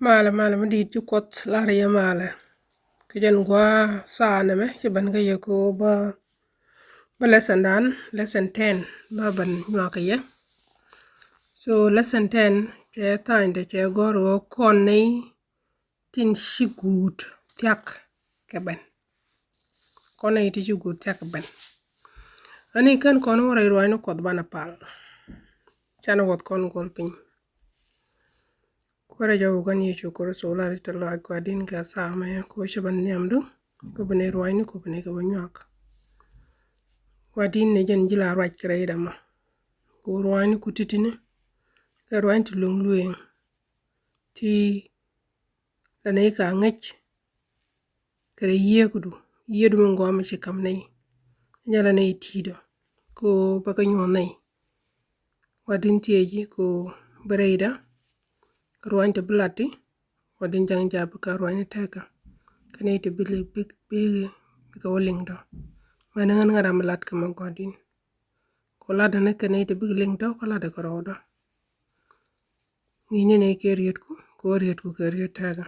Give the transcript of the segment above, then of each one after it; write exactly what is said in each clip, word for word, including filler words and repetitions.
Malɛ, malɛ mi di̱i̱t ji̱ Kuɔth, lar yɛ malɛ. Kɛ jɛn gua̱a̱ thaak nɛmɛ ci ben kä yɛ kɛ ɣöö bä, bä lesson dan, lesson ten, bä ben nyuak kɛ yɛ. So lesson ten cɛ tha̱a̱ŋdɛ cɛ gɔ̱r ɣöö kɔn nɛy tin ci guut thia̱k kɛ ben. Kɔn nɛy tin ci guut thia̱k kɛ ben. Ani kɛn kɔn wä rɛy ruaacni Kuɔth banɛ pal. Canɛ wuɔth kɔn gɔl piny. Kuäärä jɔw kän Yecu Kritho la ri te lɔac Gua̱di̱n kɛ thaak mɛ ko cɛ ben nhiamdu. Ko ben i̱ ruaacni ko ben i̱ kɛ wä nyuak. Gua̱di̱n ni jɛn ji̱ la ruac kɛ rɛy dama. Ko ruaacni ku titini kɛ ruaacni ti luŋ lueŋ. Ti la nɛy ka ŋäc kɛ rɛy yiëëkudu, yiëëdu mi gɔaa mi ci kam nɛy. Jɛ la nɛy ti̱i̱dɔ ko bä kä nyuɔ̱th nɛy. Gua̱di̱n tiɛɛci ko bä rɛydä ruaacni ti bi lati. Gua̱di̱n ja̱ŋ ja̱ bi kä ruaacni tɛkä kä nɛy ti bi li bi bi bi kɛ wä liŋ tɔ. Mɛn ŋän ŋä ram bi lat kɛ mɛ Gua̱di̱n. Ko lat ni kɛ nɛy ti bi liŋ tɔ ko lat kɛ rɔɔdɔ. Ŋi̱i̱cni nɛy kɛ rietku ko rietku kɛ riet tɛkä.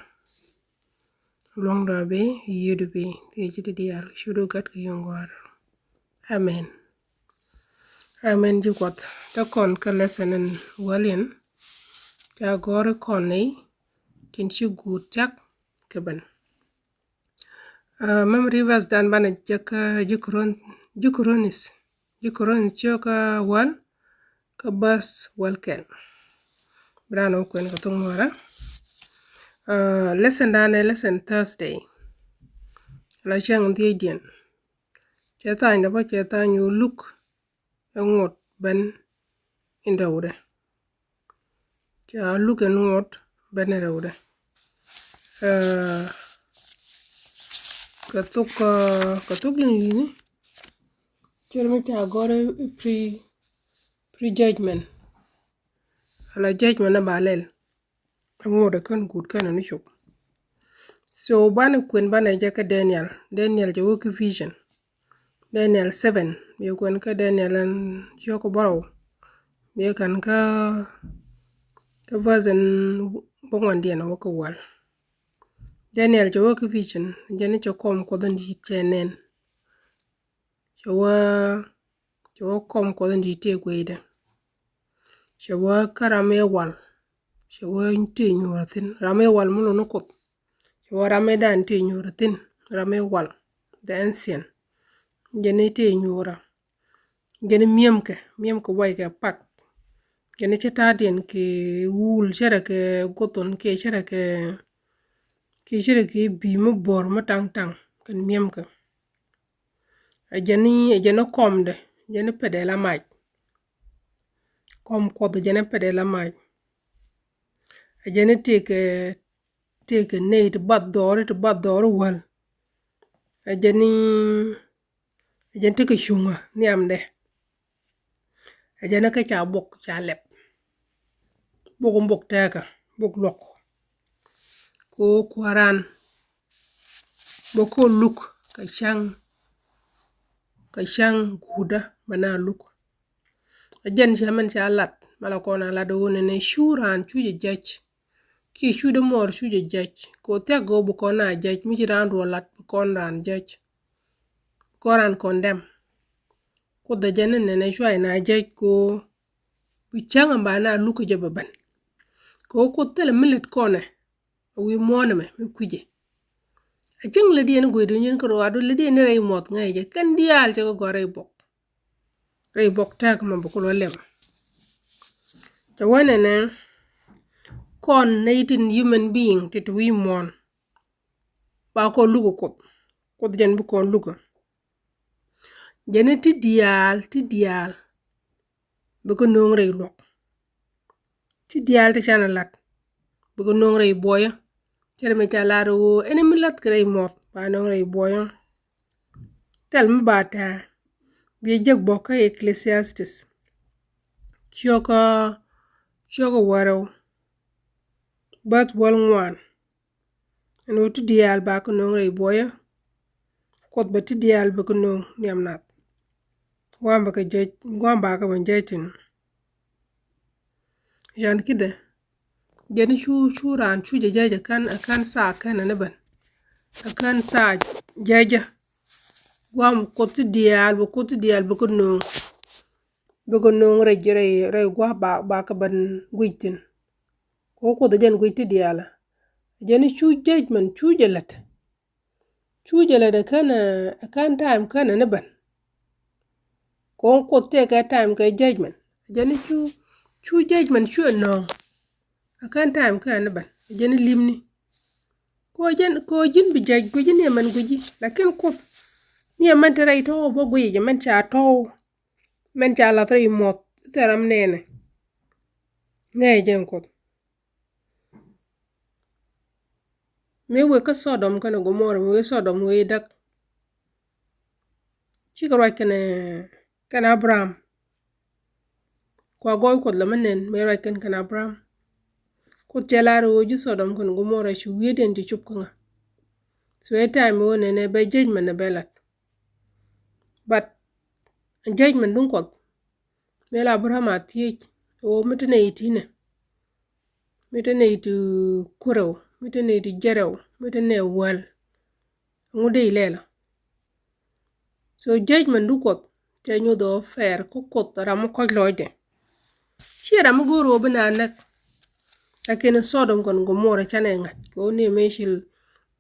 Luɔ̱ŋdɔ bi yiëëdu bi thieci ti diaal cudu gat kɛ yio̱ŋ gɔaa. Amen. Amen ji̱ Kuɔth. Te kɔn kä lesson in wäl in ca gɔ̱r i̱ kɔn nɛy tin ci guut thia̱k kɛ ben. Memory verse dan banɛ jek ji̱ Korinth, ji̱ Korinth, ji̱ Korinth ciök wäl kä verse wäl kɛl. Bi raan wä kuɛn kɛ thok Nuäärä. Lesson dan ɛ lesson Thursday. La cäŋ dhiecdiɛn. Cɛ tha̱a̱ŋdɛ bä cɛ tha̱a̱ŋ yu luk ɛ ŋot ben in rɛwdɛ. Ca luk ɛn ŋot ben rɛwdɛ. Kɛ thok, kɛ thok liŋ li̱ni. Cɛ mi ca gɔr i̱ pre, pre judgment. Ala judgment na ba lɛl. Ŋot ɛ kän guut kän ni cop. So banɛ kuɛn banɛ jɛ kä Daniel. Daniel cɛ wä kä vision. Daniel seven, biɛ kuɛn kä Daniel ɛn ciök bärɔw. Biɛ kɛn kä, kä verse ɛn bä ŋuandiɛn wä kä wäl. Daniel cɛ wä kä vision, jɛn cɛ kɔm Kuɔth in di̱i̱t cɛ nɛn. Cɛ wä, cɛ wä kɔm Kuɔth in di̱i̱t tëë gueydɛ. Cɛ wä kä ram ëë wal. Cɛ wä tëë nyuurä thi̱n. Ram ëë wal mi luni Kuoth. Cɛ wä ram ëë dan tëë nyuurä thi̱n. Ram ëë wal. The ancient. Jɛn i̱ tëë nyuurä. Jɛn i̱ miemkɛ, miemkɛ waykɛ pak. Jɛn i̱ cä ta̱a̱diɛn kɛ wul cärɛ kɛ guothon kiɛ cärɛ kɛ, kiɛ cärɛ kɛ bi̱i̱ mi bo̱r mi ta̱ŋ ta̱ŋ kɛn miemkɛ. Ɛ jɛn i̱, ɛ jɛn i̱ kɔmdɛ, jɛn i̱ pɛdɛ la mac. Kɔm Kuɔth ɛ jɛn i̱ pɛdɛ la mac. Ɛ jɛn i̱ tëëkɛ, tëëkɛ nɛy ti bath dhɔri, ti bath dhɔri wäl. Ɛ jɛn i̱, ɛ jɛn tekɛ cuŋä nhiamdɛ. Ɛ jɛn i̱ kä ca bok ca lɛp. Bok in bok tɛɛkä, bok luɔk. Ko kua̱ran bok ko luk kɛ ca̱ŋ, kɛ ca̱ŋ guudä mɛ na luk. A jɛn cɛ mɛn ca lat, mɛ la kɔn a lat ɣöö nɛnɛ cu raan cu jɛ jɛc. Kiɛ cu dee muɔɔr cu jɛ jɛc. Kɛ ɣöö thiak ɣöö bi kɔn a jɛc, mi ci raan ruɔ lat bi kɔn raan jɛc. Bi kɔn raan condemn. Kuoth a jɛn ni nɛnɛ cua in a jɛc kɛ ɣöö bi cäŋ a ba na luk kɛ jɛ bɛ ben. Kɛ ɣöö Kuoth thilɛ mi lät kɔnɛ. A wi̱i̱ muɔ̱ɔ̱n ɛmɛ mi kui̱cɛ. A cäŋ lätdiɛn i̱ gui̱i̱du nyin kärɔaadu lätdiɛn i̱ rɛy muɔth ŋäcɛ kɛn diaal cɛ kɛ gɔ̱a̱r rɛy buɔk. Rɛy buɔk tɛk mɛ bi kul wä lɛm. Cɛ wä nɛnɛ kɔn nɛy tin human being ti ti wi̱i̱ muɔ̱ɔ̱n. Ba kɔn luk ɛ Kuoth. Kuoth jɛn bi kɔn luk ɛ. Jɛn i̱ ti diaal, ti diaal. Bikɛ no̱o̱ŋ rɛy luɔk. Ti diaal ti canɛ lat bikɛ no̱o̱ŋ rɛy buɔyä. Cɛ rɛ mi ca lar ɣöö ɛn mi lath kɛ rɛy muɔth ba no̱o̱ŋ rɛy buɔyä. Thil mi ba tɛ̱̈ɛ̱̈ biɛ jek bɔk kä Ecclesiastes. Ciökä, ciökä wäl rɛw. Bäth wäl ŋuan. Ɛn ɣöö ti diaal ba kɛ no̱o̱ŋ rɛy buɔyä. Kuoth bɛ ti diaal bɛ kɛ no̱o̱ŋ nhiam nath. Guam bɛ kɛ jɛc, guam ba kɛ ben jɛc thi̱n. Yan kidɛ Jɛn cu, cu raan cu jɛ jɛjɛ kän, kän saa kän ni bän. Kän saa jɛjɛ. Guam Kuoth ti diaal, bi Kuoth ti diaal, bi kɛ no̱o̱ŋ. Bi kɛ no̱o̱ŋ rɛy, rɛy, rɛy gua̱a̱ ba, ba kɛ bän guic thi̱n. Kɛ Kuoth jɛn guic ti diaal. Jɛn cu judgment, cu jɛ lät. Cu jɛ lät ɛ kän, ɛ kän time kän ni bän. Kɔn Kuoth tëëkɛ time kɛ judgment. Jɛn cu, cu judgment cu ɛ nööŋ. Ɛ kän time kän ni bän. Jɛn li̱mni. Kɔ jɛn, kɔ ji̱n bi judge guic ni ɛmɛn guic ji̱. Lakin Kuoth ni ɛmɛn te rɛy tɔ̱ bä guic jɛ mɛn ca tɔ̱. Mɛn ca lath rɛy muɔth thil ram nɛɛnɛ. Ŋɛɛ jɛn Kuoth. Mëë wek kä Sodom kɛnɛ Gomora, mëë wek Sodom wek däk. Cikɛ ruac kɛnɛ, kɛnɛ Abraham. Kua gɔɔy Kuɔth la mi nɛn mëë ruac kɛn kɛnɛ Abraham. Kuoth cɛ lar ɣöö ji̱ Sodom kɛnɛ Gomora ci wi̱i̱diɛn ci cop kä ŋa. So ɛ time ɣöö nɛnɛ bɛ judgment ɛ bɛ lat. But judgment duŋ Kuɔth. Mëë la Abraham a thiec ɣöö mi te nɛy ti nɛ, mi te nɛy ti kurɛw, mi te nɛy ti jɛrɛw, mi te nɛy wäl. Ŋu dee ilɛl ɔ. So judgment du Kuɔth cɛ nyuth ɔ fair kä Kuoth ram mi kɔc lɔcdɛ. Ciɛ ram mi go̱o̱r ɣöö bi na näk. Lakin Sodom kɔn Gomora canɛ ŋa̱c kɛ ɣöö ni mëë ci,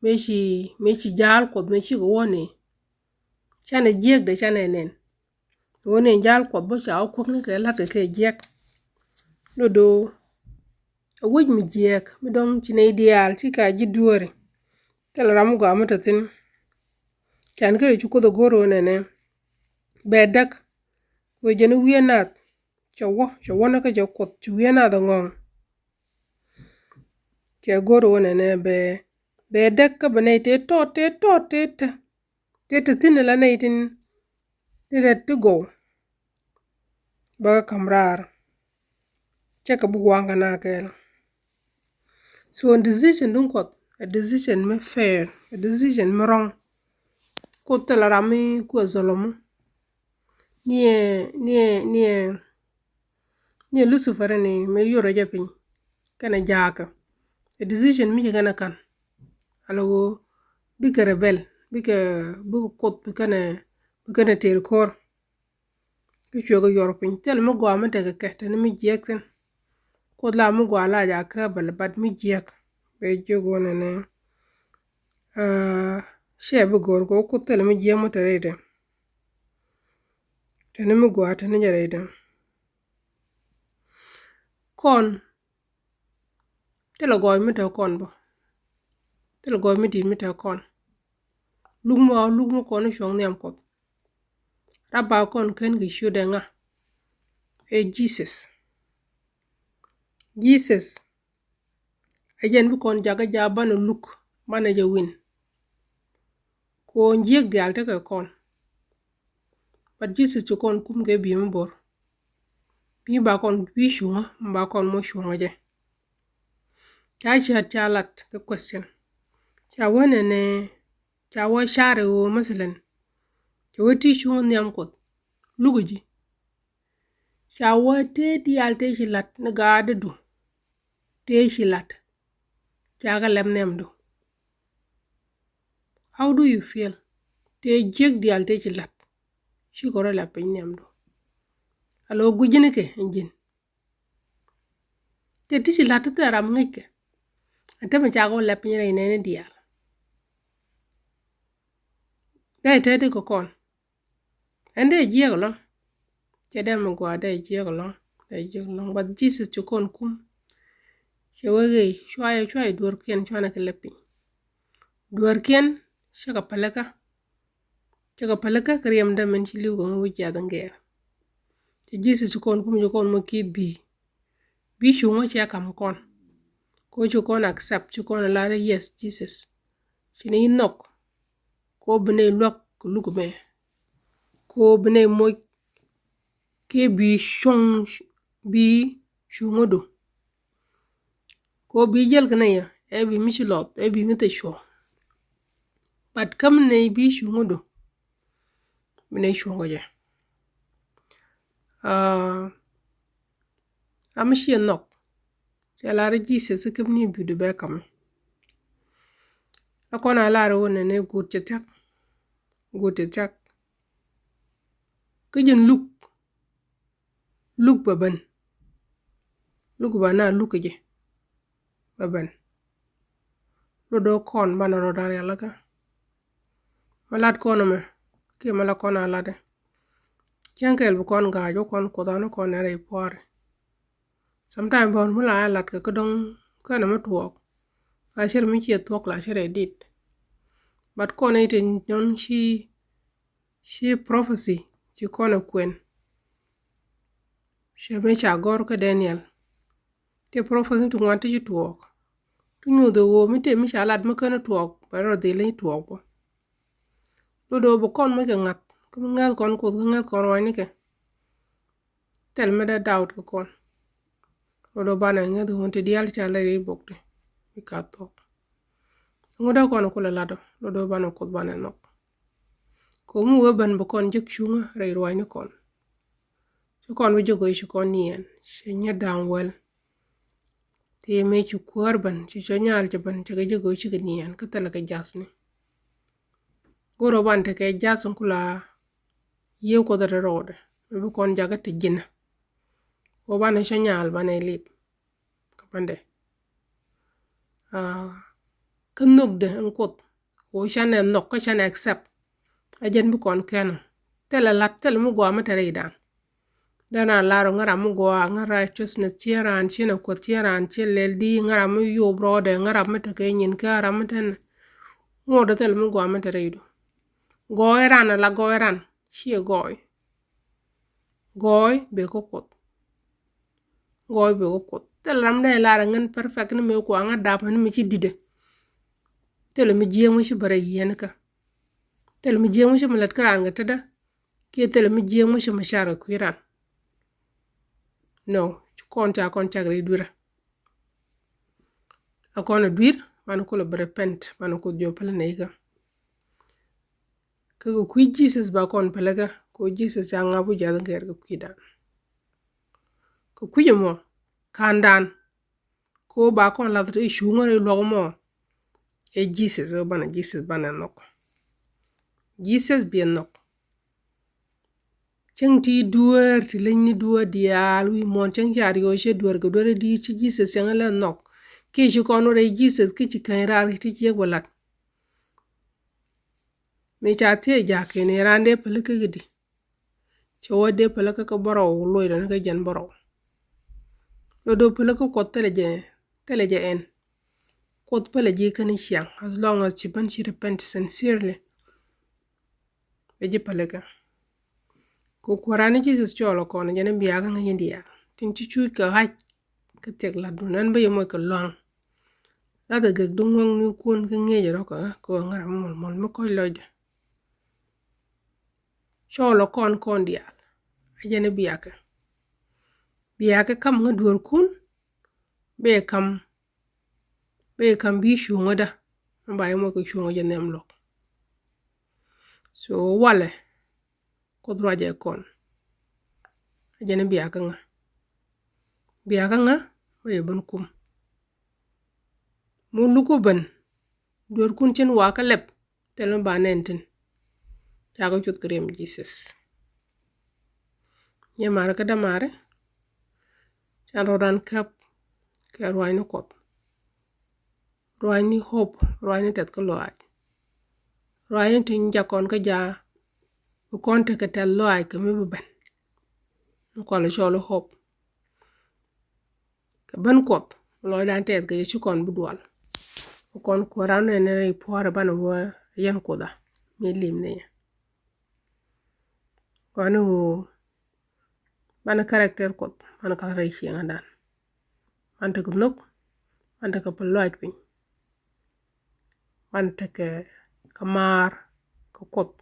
mëë ci, mëë ci ja̱a̱l Kuɔth mëë cikɛ wäni. Canɛ jiäkdɛ canɛ nɛn. Ɣöö ni ja̱a̱l Kuɔth bä ca wä kuäkni kɛ la̱t kɛ kɛ jiäk. Do̱do̱. A wec mi jiääk mi dɔ̱ŋ ci nɛy diaal ci ka ji̱ dueeri. Thilɛ ram mi gɔaa mi te thi̱n. Can kä ci Kuoth a go̱r ɣöö nɛnɛ bɛ däk. Ɣöö jɛn wi̱i̱ naath cɛ wä, cɛ wä ni kä cɛ Kuoth ci wi̱i̱ naath a ŋɔ̱ɔ̱ŋ. Cɛ go̱r ɣöö nɛnɛ bɛ, bɛ däk kä bɛ nɛy tëë tɔt, tëë tɔt, tëë te. Tëë te thi̱n ala nɛy tin ti rɛt ti gɔw. Bä kä ka̱m raar. Cä kɛ bi gua̱a̱ŋ kɛ na kɛɛl. So decision duŋ Kuɔth, a decision mi fair, a decision mi rɔ̱ŋ. Kuoth thilɛ ram mi kuɛ zolomu. Niɛ, niɛ, niɛ, niɛ Lucifer ni mi yorɛ jɛ piny. Kɛnɛ jaakɛ. A decision mi ci kɛnɛ ka̱n. Ala ɣöö bikɛ rebel, bikɛ, bikɛ Kuoth, bikɛ nɛ, bikɛ nɛ tëër ko̱r. Kä cuɛ kɛ yuɔr piny. Thil mi gɔaa mi tekɛ kɛ, te ni mi jiɛk thi̱n. Kuoth la mi gɔaa la ja kääbäl, but mi jiɛk. Bɛ jiɛk wä nɛnɛ. Aa, cɛ bi go̱o̱r kɛ wä Kuoth thil mi jiɛk mi te rɛydɛ. Te ni mi gɔaa, te ni jɛ rɛydɛ. Kɔn, thilɛ gɔɔy mi te kɔn bä. Thilɛ gɔɔy mi di̱i̱t mi te kɔn. Luk mi ɣɔw, luk mi kɔn i̱ cuɔ̱ŋ nhiam Kuɔth. Rap ba kɔn ken kɛ ciöt ɛ ŋa? Ɛ Jesus. Jesus. Ɛ jɛn bi kɔn jakä ja banɛ luk, banɛ jɛ win. Kɔn jiäk diaal tekɛ kɔn. But Jesus ci kɔn kum kɛ bi̱i̱ mi bo̱r. Bi̱i̱ ba kɔn, bi̱i̱ cuŋä, ba kɔn mɔ cuŋä jɛ. Ca ciat ca lat kɛ question. Ca wä nɛnɛ, ca wä carɛ ɣöö, mathalan, ca wä ti cuŋä nhiam Kuɔth. Luk ji̱. Ca wä tëë diaal tëë ci la̱t ni gaatdu. Tëë ci la̱t. Ca kɛ lɛp nhiamdu. How do you feel? Tëë jiäk diaal tëë ci la̱t. Cikɛ rɔ lɛp piny nhiamdu. Alɔ gui̱cnikɛ ɛn ji̱n. Tëë ti ci la̱t ti thil ram ŋäckɛ. Ɛn tämɛ ca kɛ wä lɛp piny rɛy nɛɛni diaal. Dee tëë ti kɛ kɔn. Ɛn dee jiɛk ɛlɔ̱ŋ. Cɛ dee mi gɔaa dee jiɛk ɛlɔ̱ŋ. Dee jiɛk ɛlɔ̱ŋ. But Jesus ci kɔn kum. Cɛ wee ɣëë cuayɛ, cuayɛ duɔ̱ɔ̱rkiɛn cuanɛ kɛ lɛp piny. Duɔ̱ɔ̱rkiɛn cɛ kɛ pälikä. Cɛ kɛ pälikä kɛ riɛmdä min ci li̱w kɛ ŋuuc jiath in gɛɛr. Cɛ Jesus ci kɔn kum, ci kɔn mɔ kiɛ bi̱i̱. Bi̱i̱ cuŋä cɛ ka̱m kɔn. Ko ci kɔn accept, ci kɔn lar i̱ yes, Jesus. Ci ni nhɔk. Ko bi nɛy luäk kɛ luk mɛ. Ko bi nɛy moc kiɛ bi̱i̱ cuŋ, bi̱i̱ cuŋädu. Ko bi jäl kɛ nɛy ɛ bi mi ci lɔth, ɛ bi mi thil cuɔ̱ŋ. But kä mi nɛy bi cuŋädu, mi nɛy cuɔ̱ŋ kɛ jɛ. Aa, ram mi ciɛ nhɔk, Tëë lar Jesus kä mi bi̱i̱du bɛ ka̱m. A kɔn a lar wä nɛnɛ guut cɛ thia̱k. Guut cɛ thia̱k. Kä jɛn Luk. Luk bɛ ben. Luk bɛ na Luk kɛ jɛ. Bɛ ben. Lot dɔ̱ kɔn banɛ rɔ da̱r yɛlɛ kä. Mɛ lat kɔn mɛ kiɛ mɛ la kɔn a lat ɛ. Cäŋ kɛl bi kɔn ga̱a̱c wä kɔn Kuoth an kɔn ɛ rɛy pua̱a̱ri. Sometime bä mi la ɛ lat kɛ kä dɔ̱ŋ kɛnɛ mi tuɔɔk. La cɛ rɛ mi ciɛ thuɔ̱k la cɛ rɛ dit. But kɔn ɛ ti nyɔn ci ci prophecy ci kɔn ɛ kuɛn. Cɛ mi ca gɔr kä Daniel. Ti prophecy ti ŋuan ti ci tuɔɔk. Ti nyuuth ɛ ɣöö mi tëë mi ca lat mi ken tuɔɔk bɛ rɔ dhil ni tuɔɔk bä. Lot dɔ̱ bi kɔn mi kɛ ŋa̱th kä mi ŋäth kɔn Kuoth kä ŋäth kɔn ruacnikɛ. Thil mi dee doubt kɛ kɔn. Lot dɔ̱ banɛ ŋäth ɣöö ti diaal ca lɛ ri bok ti mi ka thuɔ̱k. Ŋut dee kɔn kulɛ lat ɔ lot dɔ̱ banɛ Kuoth banɛ nhɔk. Kɛ mi wee ben bi kɔn jek cuŋä rɛy ruacni kɔn. Ci kɔn bi jek ɣöö ci kɔn niɛn cɛ nyɛ da̱a̱ŋ wɛl. Ti mëë ci kuäär ben ci cɔ nyal cɛ ben cɛ kɛ jek ɣöö cikɛ niɛn kä thilɛ kɛ jathni. Go̱r ɔ ban tekɛ jath in kula yiëë Kuoth rɛ rɔɔdɛ mi bi kɔn jakä ti ji̱nä. Wä banɛ cä nyal banɛ lip kä bändɛ. Kä nhökdɛ in Kuoth wä canɛ nhɔk kä canɛ accept. A jɛn bi kɔn kɛn ɔ thilɛ lat thilɛ mi guamä te rɛydan. Dee raan lar ɔ ŋä ram mi gɔaa ŋä righteousness ciɛ raan ciɛ nɛ Kuoth ciɛ raan ciɛ lɛl di ŋä ram mi yop rɔɔdɛ ŋä ram mi tekɛ nyin kä ram mi tenɛ. Ŋuɔt dee thil mi gɔaa mi te rɛydu. Gɔɔy ran ala gɔɔy ran ciɛ gɔɔy. Gɔɔy bɛ kä Kuoth. Gɔɔy bɛ kä Kuoth thil ram dee lar ŋän perfect ni mëë kua ŋä dap ni mi ci didɛ. Thil mi jiɛɛŋ mi ci bɛ rɛ yiɛn kä. Thil mi jiɛɛŋ mi ci mi lät kä raan kɛ tetdä. Kiɛ thil mi jiɛɛŋ mi ci mi car kɛ kui̱ ran. No, kɔn ca kɔn cak rɛy dui̱rä. A kɔn a dui̱r man kulɛ bi repent man ku jiɔ pälä nɛy kä. Kä kɛ kui̱ Jesus ba kɔn pälä kä kɛ kui̱ Jesus ca ŋa̱p wi̱c jath gɛr kɛ kui̱dan. Kɛ kui̱ mɔ kandan. Ko ba kɔn lath ri cuŋä ri luɔk mɔ. Ɛ Jesus ɛ banɛ Jesus banɛ nhɔk. Jesus biɛ nhɔk. Cäŋ ti dueer ti leny ni dueer diaal wi̱i̱ muɔ̱ɔ̱n cäŋ ca riɔɔc cɛ dueer kɛ dueer di ci Jesus cäŋ lɛ nhɔk. Kiɛ ci kɔn wä rɛy Jesus kiɛ ci käny raar ti ciek wä lat. Mi ca thiec ja̱a̱k kɛn iran dee pälikä kɛ di. Cɛ wä dee pälikä kä bärɔw loc rɛn kä jɛn bärɔw. Lot dee pälikä Kuɔth thilɛ jɛ, thilɛ jɛ ɛn. Kuɔth pälɛ ji̱ kɛn ciaŋ as long as ci ben ci repent sincerely. Bɛ ji̱ pälikä. Ku kuäran ni Jesus cɔɔl kɔn jɛn biakä ŋäc in diaal tin ci cuc kɛ ɣac. Kä thiɛk latdun ɛn bä yɛ moc kɛ luaŋ. Lathɛ gek duŋ wäŋ ni kun kä ŋiec rɔ kɛ ɣä kɛ ɣä ŋära mɔl mɔl mi kɔc lɔcdɛ. Cɔɔl ɔ kɔn kɔn diaal a jɛn i̱ biakɛ. Biakɛ kam ŋä dueerkun. Bɛ kam bɛ kam bi cuŋädä. Mi ba yɛ moc kɛ cuŋä jɛ nhiam luɔk. So walɛ. Kuoth ruacɛ kɔn. A jɛn i̱ biakä ŋä. Biakä ŋä bä yɛ ben kum. Mu luk ku ben dueerkun cin wakä lɛp. Thil mi ba nɛn tin. Cakɔ cuth kɛ riɛm Jesus. Nyɛ mari kä dämari. Can rɔɔdan käp kɛ ruacni Kuɔth. Ruacni hope ruacni tɛth kä lɔaac. Ruacni tin jakɔn kä jaa. Bi kɔn tekɛ tɛth lɔaac kɛ mi bi ben. Ni kual cɔl hope. Kɛ ben Kuɔth lɔcdan tɛth kɛ ci kɔn bi dual. Kɔn kuäran nɛ ni rɛy puɔ̱ɔ̱rɛ banɛ wä yɛn Kuotha mi lim ni yɛ. Kɔn wä banɛ character Kuɔth banɛ ka̱ rɛy cieŋädan. Ban tekɛ nhök ban tekɛ pä lɔac piny. Ban tekɛ kɛ maar kɛ Kuɔth.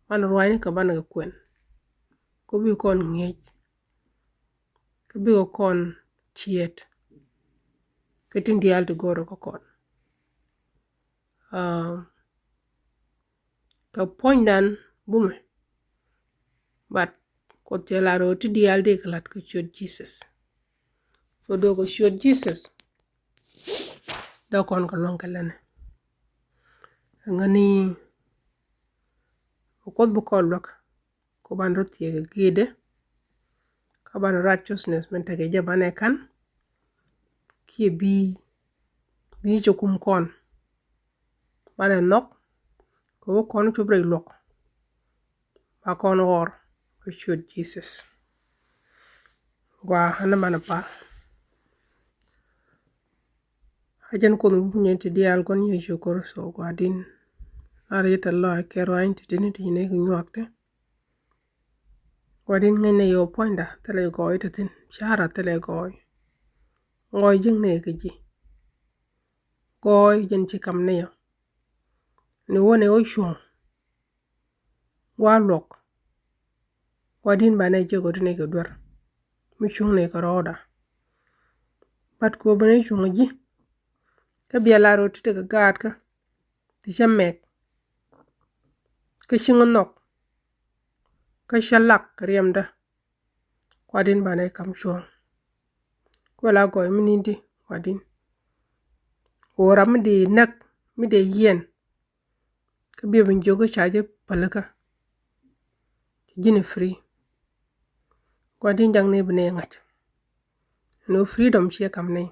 Ban ruacni kɛ ban kɛ kuɛn. Kä bi kɔn ŋi̱eec. Kä bikɛ kɔn ciet. Kä tin diaal ti go̱o̱rä kä kɔn. Kɛ puɔ̱nydan bumɛ. But Kuoth cɛ lar ɣöö ti diaal dee kɛ la̱t kä ciöt Jesus. Tɔ duɔ̱k ɛ ciöt Jesus. Dee kɔn kɛ luäŋ kɛ lɛnɛ. Ɛŋäni bi Kuoth bi kɔn luäk kɛ banɛ rɔ thiek kɛ gi̱i̱dɛ, kɛ banɛ righteousness min tekɛ jɛ banɛ ka̱n kiɛ bi bi cɛ kum kɔn. Banɛ nhɔk kɛ wä kɔn cop rɛy luɔk. Ba kɔn ɣɔr kɛ ciöt Jesus. Gua ɣän banɛ par. A jɛn Kuoth mi punyɛ ti diaal Gua̱n Yecu Kritho Gua̱di̱n. Lar yɛ tɛ lɔc kɛ ruany ti tini ti nyinɛ ki nyuak ti. Gua̱di̱n ŋäcnɛ yɛ puɔ̱nyda thilɛ gɔɔy ti thin, cara thilɛ gɔɔy. Gɔɔy jiäknɛ kɛ ji̱. Gɔɔy jɛn ci kam ni yɔ. Ni wä ni wä cuɔ̱ŋ. Gua luɔk. Gua̱di̱n banɛ jiök ɔ ti ni kɛ duer mi cuŋ ni kɛ rɔɔda. Bat kɛ ɔ banɛ cuŋ ji̱. Kä bia lar ɔ ti tekɛ gaatkä ti cä mɛk. Kä ciŋ nhɔk. Kä cä lak kɛ riɛmdä. Gua̱di̱n banɛ kam cuɔ̱ŋ. Kuɛ la gɔɔy mi ni̱n ti Gua̱di̱n. Ɣöö ram mi dee näk mi dee yiɛn. Kä biɛ bi jiök kä ca jɛ pälikä. Ci ji̱n ɛ free. Gua̱di̱n jaŋni bi nɛ ŋa̱c. Ɛn ɣöö freedom ciɛ kam nɛy.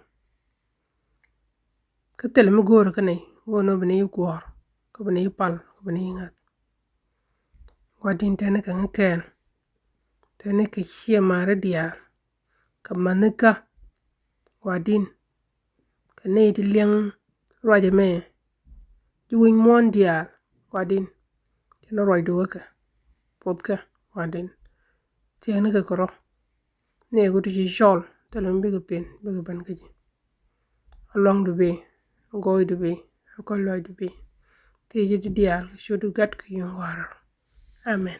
Kä thilɛ mi go̱o̱rä kä nɛy ɣöö nɔ bi nɛy guɔ̱ɔ̱r kä bi nɛy pal kä bi nɛy ŋa̱th. Gua̱di̱n tɛni kɛ ŋäkɛɛl. Tɛni kɛ ciɛ mari diaal kɛ ma̱nikä. Gua̱di̱n kɛ nɛy ti liɛŋ ruacɛ mɛ. Ji̱ wi̱ny muɔ̱ɔ̱n diaal Gua̱di̱n. Tɛni ruacdu wäkɛ puɔthkɛ Gua̱di̱n. Tɛni kɛ kɛ rɔ. Nɛɛku ti ci cɔl thilɛ mi bikɛ pen bikɛ ben kä ji̱. A luaŋdu bi, a gɔɔydu bi, a kɔl lɔcdu bi. Thiecä ti diaal kɛ ciötdu Gat kɛ Yi̱ëŋ Gɔaa rɛl. Amen.